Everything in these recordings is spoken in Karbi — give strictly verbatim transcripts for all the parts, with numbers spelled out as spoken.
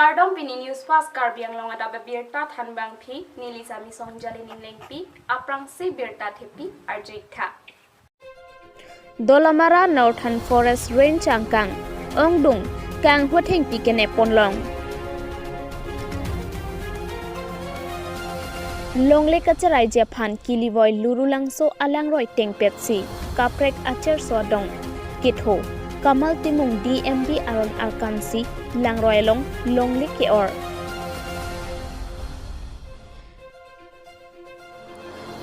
Kardom, pini News Fast Karbi Anglong adap abirta thanbangpi, neli Sami Songjali Ninglengpi, aphrangsi birta thepi arju-ik tha. Dolamara Northern Forest Range angkang ongdung kanghu athengpi kenep ponlong. Longle kacherai ji aphan Kilivoi Lurulangso alangroi tengpetsi kaprek acherso adong ketho Kamal Timung D M B aron arkamsi langroi along longle ke-or.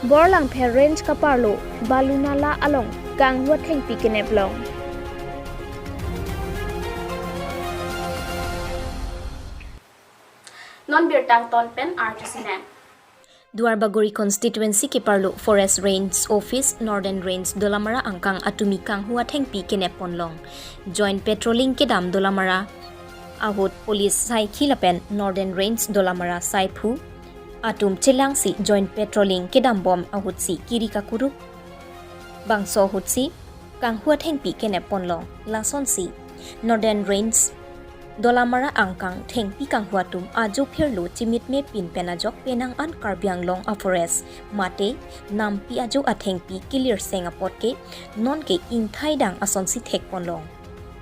Borlangpher Range kaparlo Balunala along kanghu athengpi keneplong. Non birta angton pen arjusinang. Duar Bagori constituency keparlo Forest Range Office, Northern Range Dolamara angkang atumi kanghu athengpi kenep ponlong. Joint patrolling kedam Dolamara ahut police saikhi lapen Northern Range Dolamara saiphu atum chelangsi joint patrolling kedambom ahutsi kiri kakuruk bangso ahutsi kanghu athengpi kenep ponlong. Lasonsi Northern Range Dolamara angkang thengpi kanghu atum ajo phirlo chimitme pin pen ajok penang an Karbi Anglong a forest mate nampi ajo athengpi kilirseng apot ke nonke ingthai dang asonsi thek ponlong.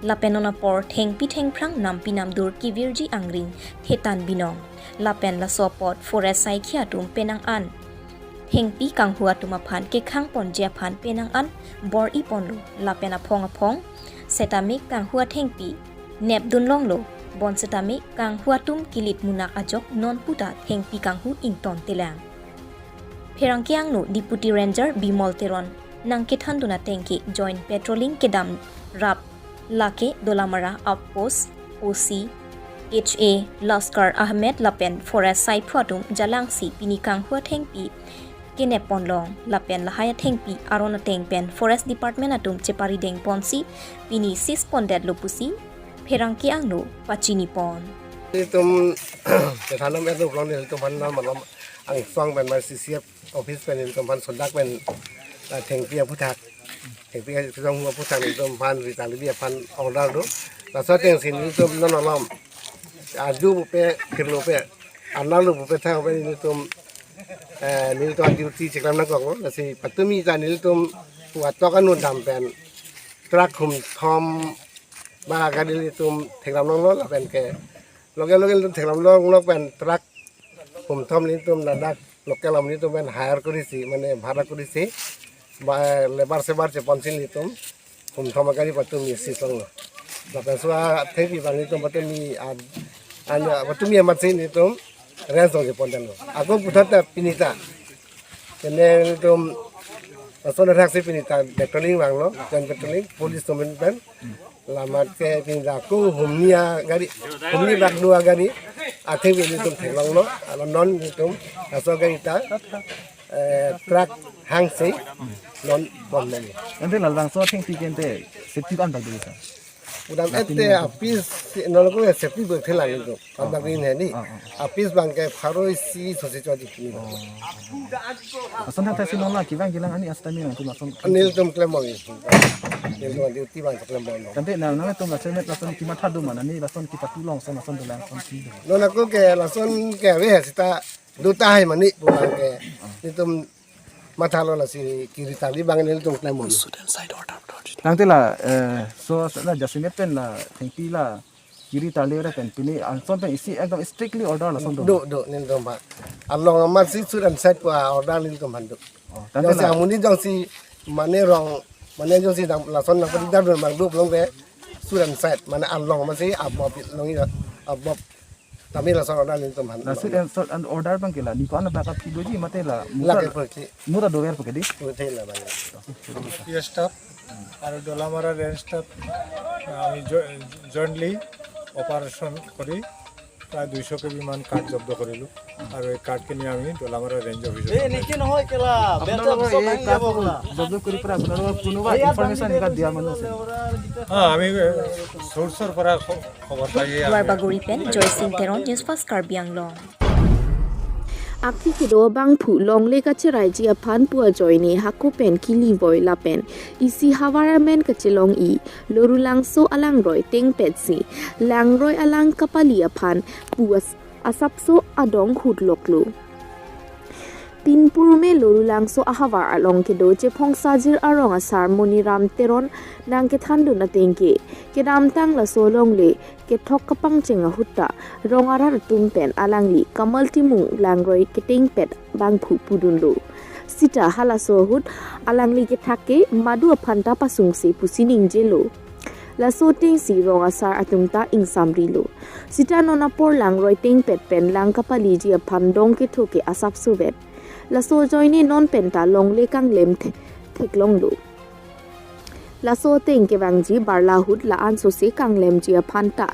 Lapen non apor thengpi thengphrang nampi namdur kevirji angring thetan binong. Lapen laso apot forest saikhi atum penang an thengpi kanghu atum aphan kekhang ponji aphan penang an bor-i ponlo. Lapen aphong aphong setame kanghu athengpi nepdun longlo. Bonsetame kanghu atum kilit munak ajok non puta thengpi kanghu ingtontelang. Pherangke angno Deputy Ranger Bimol Teron nangkethandun ateng ke joint patrolling kedam rap lake Dolamara outpost O C H A Laskar Ahmed lapen forest saiphu atum jalangsi pini kanghu athengpi kenep ponlong lapen lahai athengpi aron ateng pen forest department atum cheparideng ponsi pini seize pondetlo pusi pherangke angno pachini pon. Itum kethanam etum long nelitum aphan non malom angsong pen mar C C F office pen nelitum aphan sodak pen, ah, thengpi aphuthak, thengpi kejong aphuthak nelitum aphan Rita Levi aphan order do. Laso atengsi nelitum non malom arju pupe, phirlo pupe, arnam lo pupe thang pen nelitum, eh, nelitum duty cheklem nangkoklo. Lasi patumi ta nelitum pu atok anu dam pen truck hum thom ba gari nelitum thekdam longlo lapen ke loge loge nelitum thekdam longlo pen truck hum thom nelitum ladak local amonit atum pen hire korisi, mane bhara korisi, ba labour sebar cheponsi nelitum hum thom agari patumi seize longlo. Lapen laso athengpi abang nelitum patumi ad-, anya patumi amatsi nelitum range along chepondanlo. Ako puthot ta pini ta kene nelitum lason athak si pini ta patrolling vanglo, joint patrolling, police atum pen. Lamat ke pini ta ako humni agari, humni bak dua gari athengpi nelitum theklonglo, alo non nelitum laso gari ta, eh, truck hangsi non bomlo. Ante labangso athengpi ke ante safety ko-an bak do sir? Udam ete apis si non ko safety bak thelang nelitum. Pabak rin hedi. Ah, ah. Apis abang ke pharo isi sosi chodi ni. Oh. Lason athak si non la kevang kelang ani asitame nangtum lason. Nelitum klem bom. Nelitum duty abang klem bom. Tangte nang nangtum lason met lason kematha do ma, ani lason kepathu longson lason dolang sonsi do? Non ako ke lason ke ave seta do tahai mane pu abang ke. Nelitum mathalo, lasi kiri tali abang nelitum klem bom. Tangte la, eh, so la jasemet pen la thengpi la kiri tali ra pen pini anson pen isi ekdom strictly order lason do. Do, do, nelitum ba. Along amatsi shoot and sight pu order nelitum aphan do. Oh, tangte jongsi la amonit jongsi mane rong, mane jongsi dam lason nangpadi dam abang do pulote shoot and sight, mane along amatsi abop longji, abop tame lason order nelitum aphan. La shoot and sight and order abang ke la ni ko-an abak aphi doji mate la la muta, ke purki muta dover pake di? Purki la abang. P S staff আৰু ডলামাৰা range staff আমি জ-, জইণ্টলি অপাৰেশ্যন কৰি প্ৰায় দুইশ কেবিমান কাঠ জব্দ কৰিলোঁ আৰু এই কাঠখিনি আমি ডলামাৰা ৰেঞ্জ অফিচত এই নিচে নহয় কেলা, আপোনালোকৰ বেটা এই কাঠটো জব্দ কৰি পেলাই আপোনালোকৰ কোনোবা ইনফৰমেশ্যন এনেকুৱা দিয়া মানুহ আছে? হা, আমি, এ, চ'ৰ্চৰ পৰা খ-, খবৰ পাই আমি Duar Bagori pen Joysing Teron, News Fast Karbi Anglong. Akhei kedo abangphu longle kacheraiji aphan pu ajoine hako pen kili voi lapen isi havar amen kachelong-i Lorulangso alangroi tengpetsi langroi alang kapali aphan pu as- asapso adong hutloklo. Pinpurme Lorulangso ahavar along kedo Chephongsajer arong asar Moniram Teron nangkethandun ateng ke, kedamtang laso longle kethok kapangcheng ahut ta rong arat atum pen alangli Kamal Timung langroi ketengpet bangphu pudunlo. Sita halaso ahut alangli kethak ke madu aphan ta pasungse pusi ningjelo. Laso atengsi rong asar atum ta ingsamrilo. Sita non apor langroi tengpet pen lang kapaliji aphan dong ketho ke asapso vet. Laso ajoine non pen ta longle kanglem the- theklonglo. Laso ateng kevangji barla ahut la-an sose kanglemji aphan ta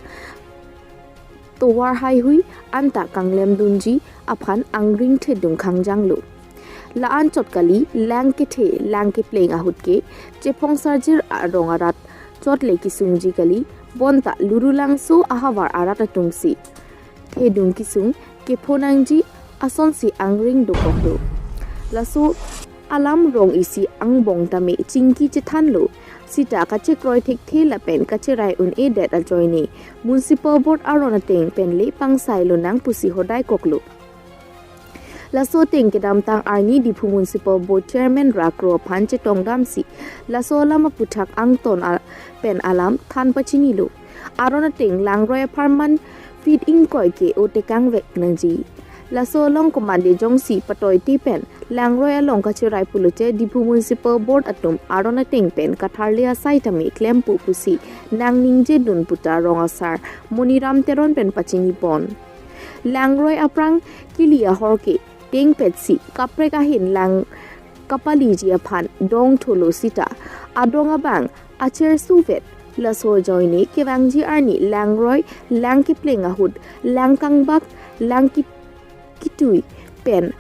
tovar haihui anta kanglemdunji aphan angring thedung khangjanglo. La-an chot kali, lang kethe lang kepleng ahut ke Chephongsajer arong arat chot le kesungji kali, bonta Lorulangso ahavar arat atumsi thedung kesung kepho nangji asonsi angring dokoklo. Laso alam rong isi angbong tame chingki chethanlo. Sita kachekroi thekthe lapen kacherai un-edet ajoine Municipal Board aron ateng pen le pangsailo nang pusi hodai koklo. Laso ateng kedamtang arni Diphu Municipal Board Chairman Rakro aphan chetongdamsi laso alam aphuthak angton a- pen alam than pachinilo. Aron ateng langroi apharman feet ingkoi ke o tekang vek nangji. Laso along komatne jongsi patoite pen langroi along kacherai pulote Diphu Municipal Board atum aron ateng pen katharli asai tame klempo pusi nangningjedun puta rong asar Moniram Teron pen pachinipon. Langroi aphrang kili ahor ke tengpetsi kaprek ahin lang kapaliji aphan dong tholo sita adong abang acherso vet. Laso ajoine kevangji arni langroi lang kepleng ahut lang kangbak lang ki- kitui pen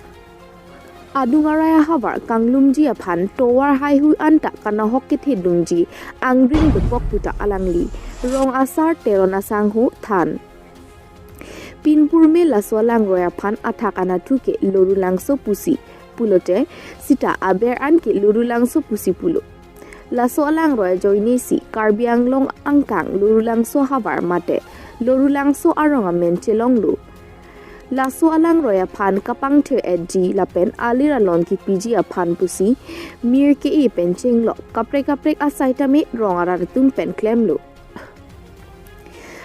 adung arai ahavar kanglumji aphan tovar haihui anta kanahok kethedungji angring dokok puta alangli rong asar Teron asangho than. Pinpurme laso alangroi aphan athak anatthu ke Lorulangso pusi pulote sita aber an ke Lorulangso pusi pulo. Laso alangroi ajoinesi Karbi Anglong angkang Lorulangso havar mate Lorulangso arong amen chelonglo. Laso alangroi aphan kapangthir-etji lapen alir alon kipiji aphan pusi mir ke-e pen chenglok kaprek kaprek asai tame rong arat atum pen klemlo.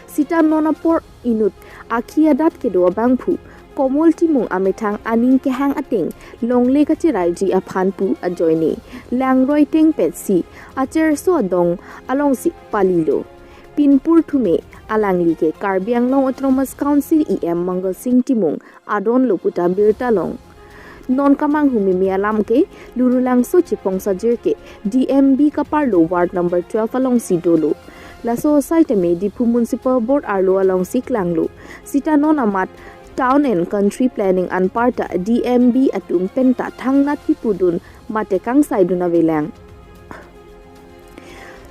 Sita non apor inut akhei adat kedo abangphu Komol Timung amethang aning kehang ateng longle kacheraiji aphan pu ajoine langroi tengpetsi acherso adong alongsi palilo. Pinpur thume alangli ke Karbi Anglong Autonomous Council E M Mangal Singh Timung adonlo puta birta long. Non kamanghu meme alam ke Lurulangso Chephongsajer ke D M B kaparlo ward number twelve alongsi dolo. Laso asai tame Diphu Municipal Board arlo alongsi klanglo. Sita non amat Town and Country Planning anparta D M B atum penta thangnat kipudun mate kangsaidun avelang.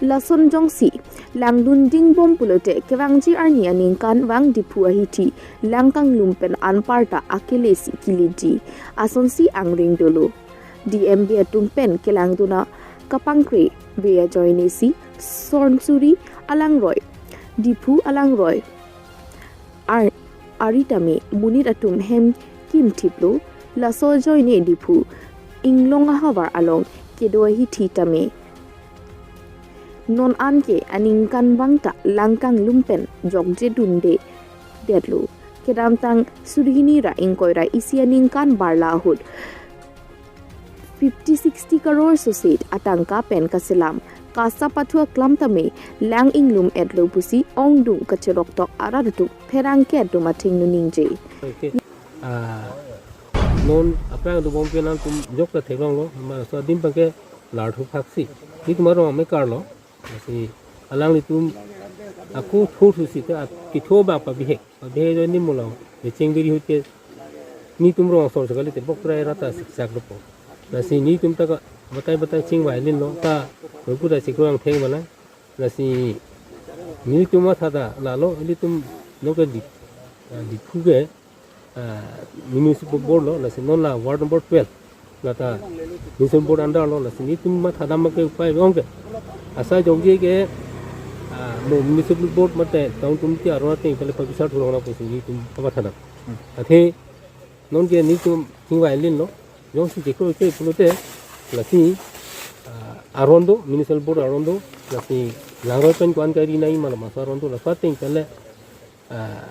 Lason jongsi langdun dingbom pulote kevangji arni aningkanvang Diphu ahithi lang kanglum pen anparta akelesi kiliji asonsi angring dolo. D M B atum pen kelangdun akapangkreve ajoinesi Sonsuri alangroi, Diphu alangroi ar-, ari tame monit atum hem kimthiplo. Laso ajoine Diphu Inglong ahavar along kedo ahithi tame non anke aningkanvang ta lang kanglum pen jokje dunde detlo. Kedamtang suri hini ra ingkoi ra isi aningkan barla ahut fifty sixty crore sose atangka pen kaselam kasa pathu aklam tame lang inglum etlo pusi ongdung kacheroktok arat atum pherangke atum athengno ningje. Okay. Ah, non aphrang dobom ke nangtum jok ta theklonglo, ma so adim abangke larthu phaksi. Netum arong amekarlo. Lasi alanglitum ako thurthusi ta kitho abang pabihek. Pabihek ajoine mo lo. Becheng biri ahut ke netum rong asor sekali te bok trai rata siksak dopo. Lasi netum ta ka batai batai chingvailinlo ta, koiku ta sikro angtheng bana. Lasi netum matha ta lalo, ilitum noke di, ah, Diphu ke ah, municipal board lo, lasi non la ward number twelve. Lata municipal board under lo, lasi netum mathadam ke upai ong ke. Asai jongji ke, ah, mo municipal board mate town committee aron ateng pele pabisar thurong na pusi netum pamathadam. Athe non ke netum chingvai lin lo, jongsi jeko ke pulote, lasi, ah, aron do, municipal board aron do, lasi langroi pen ko-an kari nangji ma laso aron do, laso ateng pele, ah,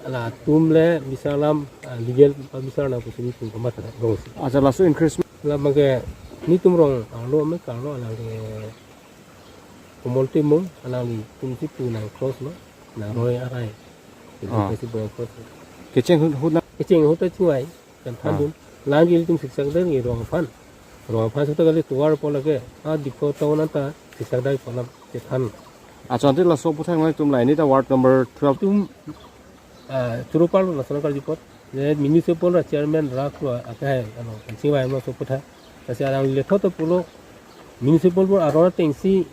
latum le bisar alam, ah, legal pabisar nang pusi netum pamathadam jongsi. Acha, laso encroachment. La mage netum rong arlo me karlo alangli Komol Timung, alanglitum si pu nang cross lo, langroi arai. Ah. Ilitum si pu nang cross lo. Kecheng ahut, ahut na? Kecheng ahut ta chingvai, kan Ah. thandun. Lang ilitum siksak dai ngi rong aphan. Rong aphan seta kali tovar po lake. Ah, Diphu town anta siksak dai po lam chethan. Acha, ante laso aputhak nangtum la ini ta ward number twelve. Tum, ah, churu parlo laso nang karju apot. Je municipal ra chairman ra kru akai, ano, chingvai mo laso aputhak. Lasi alang lethot pulo municipal board aron ateng si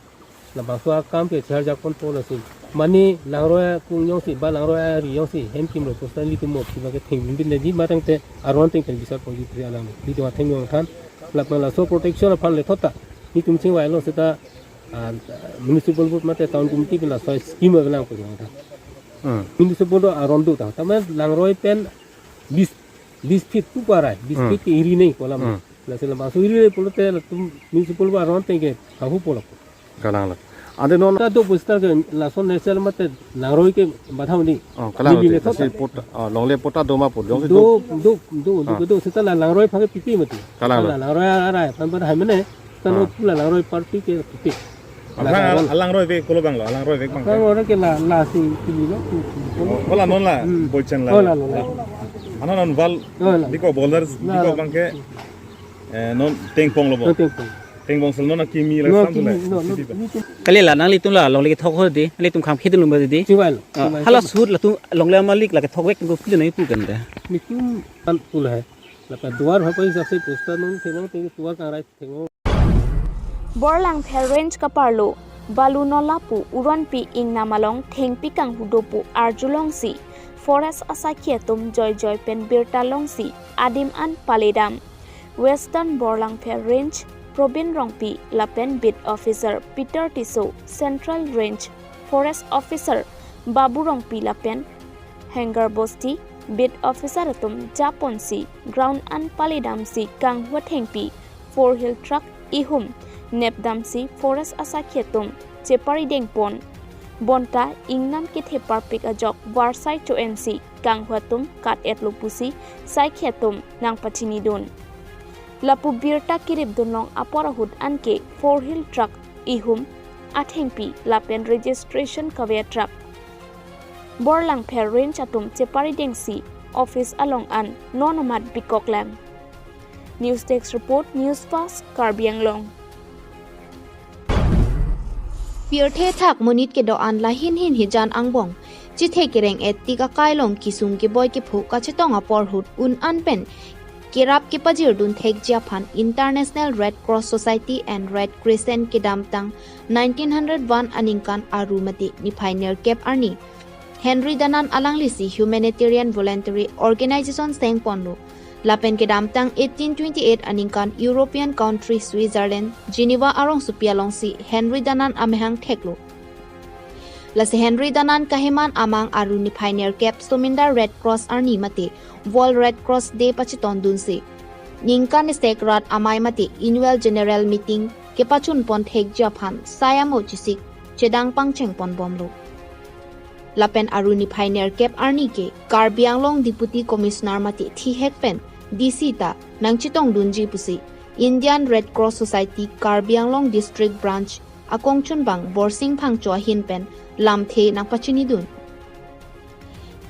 labangso akam ke charge akon po lasi. Mane langroi akung jongsi, ba langroi ari jongsi, hem kimlo personally tum mo, kiba ke thengdun bin leji, matang te aron ateng pen bisar ponji pri alang. Di dua theng yong than, lapen laso protection aphan lethot ta netum chingvai lo seta, ah, municipal board mate town committee pen laso scheme avelang po jong than. Hmm. Municipal board aron do ta. Tame langroi pen bis, bis feet tu parai, bis Hmm. feet ke iri nei kolam. Hmm. Lasi labangso iri pulote latum municipal board aron ateng ke kahu pulo. Kalang lo. Ante non ta do pusta ke laso nature mate langroi ke bathau ni. Oh, kalang lo. Neli le lasi thot. Pota, oh, longle pota do ma pota. Jongsi Do, do. do, do, do, Ah. do, seta la langroi aphan ke pipi mati. Kalang lo. La langroi arai aphan pada hai mane. Tano Ah. pula langroi party ke pipi. Aphrang La al-, alangroi vek pulo bang lo, alangroi vek bang. Aphrang ora ke la, lasi pili lo. Oh, hola non la, Hmm. boychan la. Hola, hola. Ano non val, Hola. biko boulders, La. biko bang ke, eh, non tengpong lo bo. Non tengpong. Tengpong sel non akimi la No, sam tu kimi, la. no, no, Sidi ba. ni tu- Kali la nanglitum la longle kethok ho di, nanglitum kham khidun lo ma di. Chingvai lo, Ah, chingvai lo. Hala sut latum longle amalik la kethok vek ko pilo nai pu kan da. Netum an pula hai. Lapen duar ha pa hisap se pusta non thengong theng duar kangrai thengong. Borlangpher Range kaparlo, Balu Nola pu uronpi ingnam along thengpi kanghudo pu arjulongsi, forest asakhi atum joijoi pen birta longsi, adim an palidam. Western Borlangpher Range, Probin Rongpi, lapen Beat Officer Peter Tisso, Central Range, Forest Officer Babu Rongpi, lapen Hangar Bosti, Beat Officer atum japonsi, ground an palidamsi kanghu athengpi, four wheel truck ihum nepdamsi forest asakhi atum cheparidengpon. Bonta ingnam kethe parpik ajok varsai cho-ensi kanghu atum kat-etlo pusi sakhi atum nangpachinidun. Lapu birta kiripdunlong apor ahut anke four wheel truck ihum athengpi lapen registration kave truck. Borlangpher Range atum cheparidengsi office along an non amat bikoklang. News Desk Report, News Fast, Karbi Anglong. Pirthe thak monit kedo-an lahin hin hijan angbong chethe kereng-et tik akai along kisung keboi kepho kachetong apor ahut un an pen kerap kepajirdun thekji aphan International Red Cross Society and Red Crescent kedamtang nineteen hundred one aningkan aru mate niphai nerkep arni Henry Dunant alanglisi humanitarian voluntary organization sengponlo. Lapen kedamtang eighteen twenty-eight aningkan European country Switzerland, Geneva arongsopi alongsi Henry Dunant amahang theklo. Lasi Henry Dunant kaheman amang aru niphai nerkep somindar Red Cross arni mate World Red Cross Day pachetondunsi, ningkan esek rat amei mate annual general meeting kepachunpon thekji aphan sai amo chesik chedang pangchengponbomlo. Lapen aru niphai nerkep arni ke Karbi Anglong Deputy Commissioner mate thihek pen D C ta nangchetongdunji pusi Indian Red Cross Society Karbi Anglong District Branch akongchunbang Borsing Phangcho ahin pen lamthe nangpachinidun.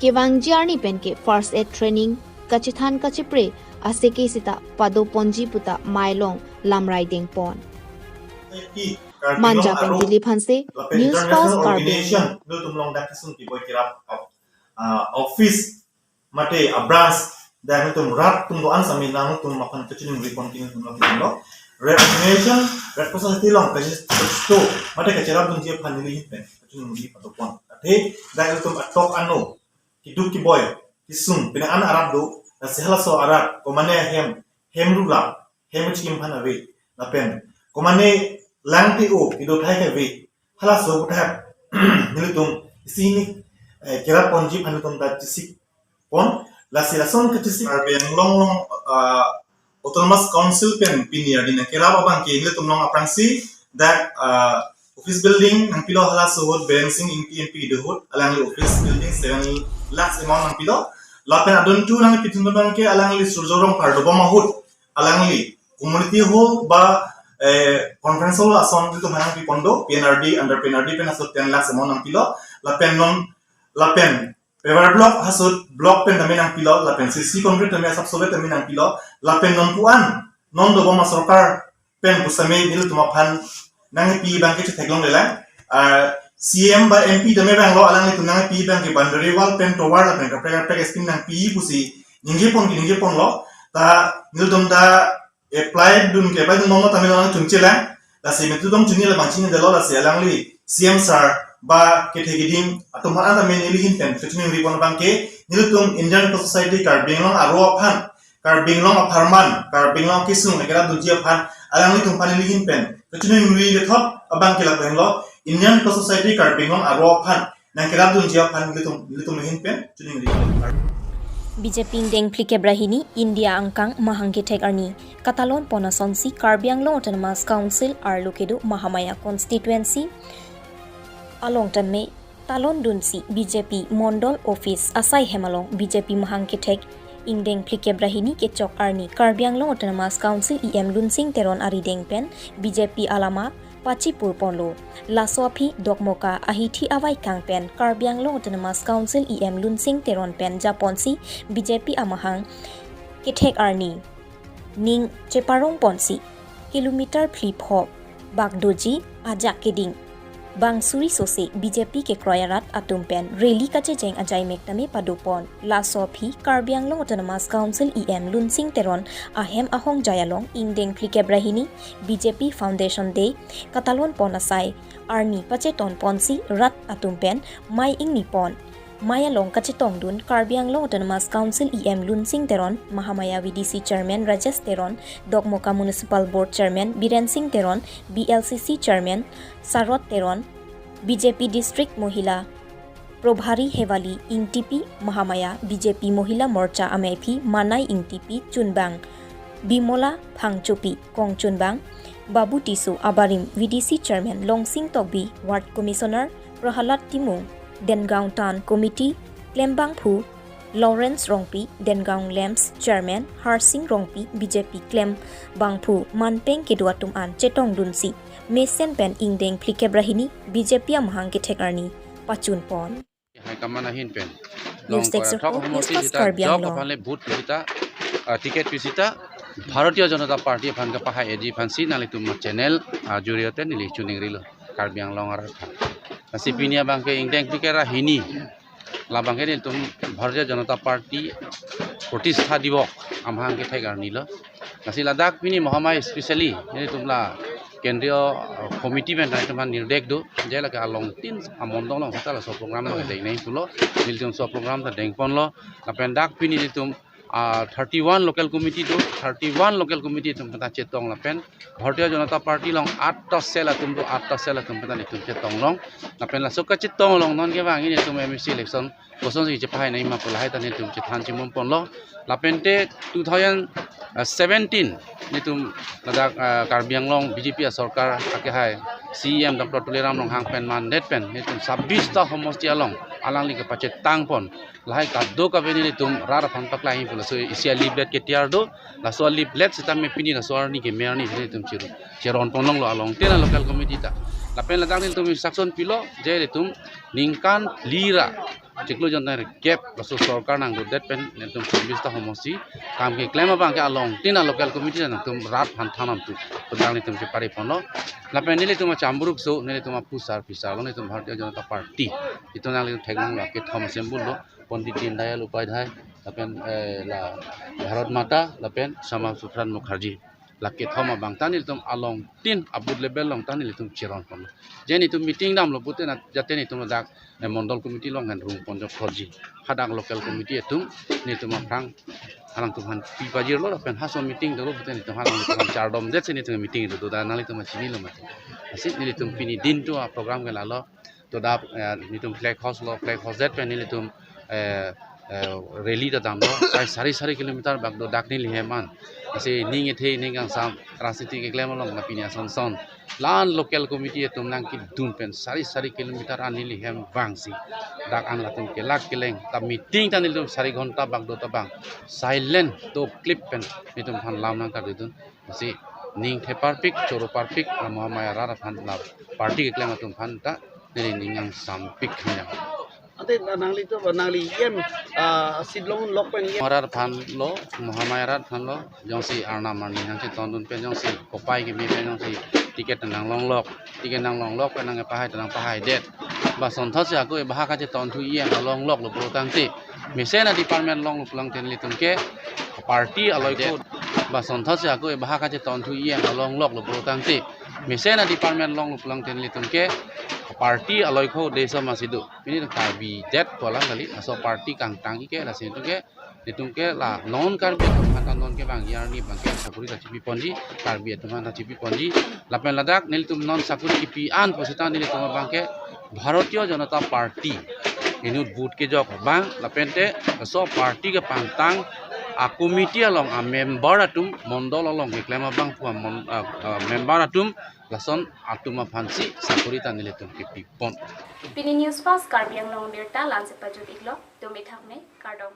Kevangji arni pen ke first aid training kachethan kachepre aseke seta padoponji puta mei along lamrai dengpon. Manja pen Dilip Hanse, News Fast Karbi Anglong. Nelitum along dak kesung keboi kerap, ah, office mate a branch, dak nelitum rat atum do-an sami nangtum aphan kachiningri pon kini nelitum along. Red Cross Society along kachistu mate kacherapdunji aphan neli hin pen kachiningri padopon. Athe dak nelitum atok ano keduk keboi kesung, penang an arat do, lasi halaso arat, komane ahem, hem rulap, hem chikim aphan ave, lapen komane lang te o kedo thai ke ave, halaso aputhak nelitum isi hini, eh, kerap ponji aphan nelitum ta chesik pon, lasi lason kechesik Karbi Anglong along, ah, Autonomous Council pen pini arni nangkerap abang ke nelitum along aphrangsi dak, ah, office building nangpilo, halaso ahut Biren Singh Ingti M P kedo ahut, alangli office building seven lakhs amount nangpilo. Lapen adon thu nangpidun abang ke alangli Surjya Rongphar dobom ahut alangli community hall ba, eh, conference hall ason nelitum aphan nangpipon do, P N R D, under P N R D pen halaso ten lakhs amount nangpilo. Lapen non, lapen paver block, halaso block pen tame nangpilo, lapen C C concrete tame asap sobe tame nangpilo, lapen non pu-an, non dobom asorkar pen pusitame nelitum aphan nangpi abang ke chetheklonglelang. Ah, C M ba M P tame vanglo, alanglitum nangpi abang ke boundary wall pen tovar lapen kaprek kaprek scheme nangpi pusi ningje pon ke ningje ponlo. Ta nelitum ta apply dun ke apply dunbomlo, tame alang chungchelang. Lasi metudong chini labang chinidetlo, lasi alangli C M sir ba kethe keding atum aphan tame neli ahin pen kachiningri pon abang ke, nelitum Indian Resources Society Karbi Anglong aro aphan, Karbi Anglong apharman, Karbi Anglong kesung nangkerap dunji aphan alanglitum aphan neli ahin pen kachiningri kethom abang ke lahenlo, Indian Resources Society Karbi Anglong aro aphan nangkerap dunji aphan nelitum, nelitum ahin pen chiningri. B J P ingdeng phlikep ra hini, India angkang mahang kethek arni katalon pon asonsi Karbi Anglong Autonomous Council arlo kedo Mahamaya constituency along tame talon dunsi B J P Mondol Office asai hem along B J P mahang kethek ingdeng phlikep ra hini kechok arni Karbi Anglong Autonomous Council E M Lunsing Teron arideng pen B J P alama pachipur ponlo. Laso aphi Dokmoka ahithi avaikang pen Karbi Anglong Autonomous Council E M Lunsing Teron pen japonsi B J P amahang kethek arni ning cheparong ponsi kilometer phli pho bak doji ajak keding bang suri sose B J P kekroi arat atum pen rally kachejeng ajai mek tame pado pon. Laso aphi Karbi Anglong Autonomous Council E M Lunsing Teron ahem ahongjai along ingdeng phlikep ra hini B J P Foundation Day katalon pon asai arni pachetong ponsi rat atum pen mei ingni pon. Mei along kachetongdun Karbi Anglong Autonomous Council E M Lunsing Teron, Mahamaya V D C Chairman Rajesh Teron, Dokmoka Municipal Board Chairman Biren Singh Teron, B L C C Chairman Sarot Teron, B J P District Mohila Probhari Hewali Ingtipi, Mahamaya B J P Mohila Morcha ameiphi Manai Ingtipi, chunbang Bimola Phangchopi, kongchunbang Babu Tisso, abarim V D C Chairman Longsing Tokbi, Ward Commissioner Prahalad Timung, Dengaon Town Committee klembangphu Lawrence Rongpi, Dengaon Lamps Chairman Harsing Rongpi, B J P klembangphu manpeng kedo atum an chetongdunsi mesen pen ingdeng phlikep ra hini B J P amahang kethek arni pachun pon. High command ahin pen News Desk Report, Newscast Karbi Anglong. Aphan le vote pi sita, ah, ticket pi sita, Bharatiya Janata Party aphan kapahai edi aphansi nanglitum channel, ah, joriyote neli chiningrilo Karbi Anglong arat aphan. Lasi pini abang ke ingdeng phlikep ra hini, labang ke nelitum Bharatiya Janata Party Pratistha Divas amahang kethek arni lo. Lasi ladak pini Mahamaya specially nelitum la kendriya, uh, committee pen nelitum aphan nirdek do, je lake along tin amondong along seta laso program abang deng nangji pulo, nelitum laso program ta deng ponlo. Lapen dak pini nelitum, uh, thirty-one local committee do, thirty-one local committee atum ta chetong lapen Bharatiya Janata Party along atta cell atum do, atta cell atum ta nelitum chetong long. Lapen laso kachetong along non kevang nelitum M A C election kosonsi chepahai nangji ma pu lahai ta nelitum chethan chimum ponlo. Lapente two thousand seventeen nelitum ladak, ah, Karbi Anglong B J P asorkar akehai C E M Doctor Tuliram Ronghang pen mandet pen nelitum sabis ta homosti along alangli kepachetang pon. Lahai kadokave nelitum rat aphan paklangji pu laso isi a-leaflet ketiar do, laso a-leaflet sitame pini laso arni keme arni nelitum chiru cheron ponlonglo along tin a-local committee ta. Lapen ladak nelitum instruction pilo, je nelitum ningkan phli ra chiklo jon tang rikep laso sorkar nangdodet pen nelitum sabis ta homosti kam keklem abang ke along tin a-local committee nangtum rat aphan than nangtum pu nelitum chepari ponlo. Lapen nelitum achamburuk so nelitum apusar pisar lo, nelitum Bharatiya Janata Party itum nanglitum theklonglo, kethom asem pulo, Pandit Deen Dayal Upadhyay, lapen, eh, la Bharat Mata, lapen Shyama Prasad Mukherjee. Lake thom abang ta nelitum along tin abut level along ta nelitum cheron pon. Je nelitum meeting damlo pute na jate nelitum dak, eh, mondol committee along hen rung pon jok thotji. Hadak local committee atum nelitum aphrang alangtum aphan pi pajirlo lapen haso meeting dolo pute nelitum alangtum aphan chardom det si nelitum meeting do do da nanglitum chinilo mati. Lasi nelitum pini din to a program ke lalo. To dak, eh, nelitum flag hoist lo, flag hoist det pen nelitum, eh, eh, rally ta damlo, sai sari sari kilometer bak do dak neli hem an. Lasi ning ethe ning kangsam rajniti keklem along na pini ason son. La-an local committee atum nangkedun pen sari sari kilometer an neli hem vangsi dak an latum kelak keleng ta meeting ta nelitum sari ghonta bak do ta bang silent to clip pen nelitum aphan lam nangkardedun. Lasi ning theparpik, choroparpik, la Mahamaya rat aphan la party keklem atum aphan ta neli ning nangsampik hanya. Ante na nanglitum, nangli E M, ah, seat long lok pen E M. Mahamaya rat aphan lo, Mahamaya rat aphan lo, jongsi arnam arni nangchetondun pen jongsi kopai keme pen jongsi ticket nanglonglok, ticket nanglonglok pen nangpahai ta nangpahai det. Ba sonthotsi ako ebahak kachetonthu E M alongloklo pulotangte. Mesen a-department alonglo pulangte nelitum ke party aloi ko. Ba sonthotsi ako ebahak kachetonthu E M alongloklo pulotangte. Mesen a-department alonglo pulangte nelitum ke party aloi ko deso masi do. Pini Karbi det ko alam kali, laso party kangtang ke lasi nelitum ke, nelitum ke la non Karbi atum aphan ta non ke bang arni abang ke sakori ta chipi ponji, Karbi atum aphan ta chipi ponji. Lapen ladak nelitum non sakori kipi an pusita nelitum abang ke Bharatiya Janata Party inut vote kejok abang, lapente laso party kepangtang a-committee along a-member atum, mondol along keklem abang pu amon-, a, a, member atum, lason atum aphansi sakori ta nelitum kipi pon. Pini News Fast Karbi Anglong abirta la-ansi pajut iklo, tum ithak me, kardom.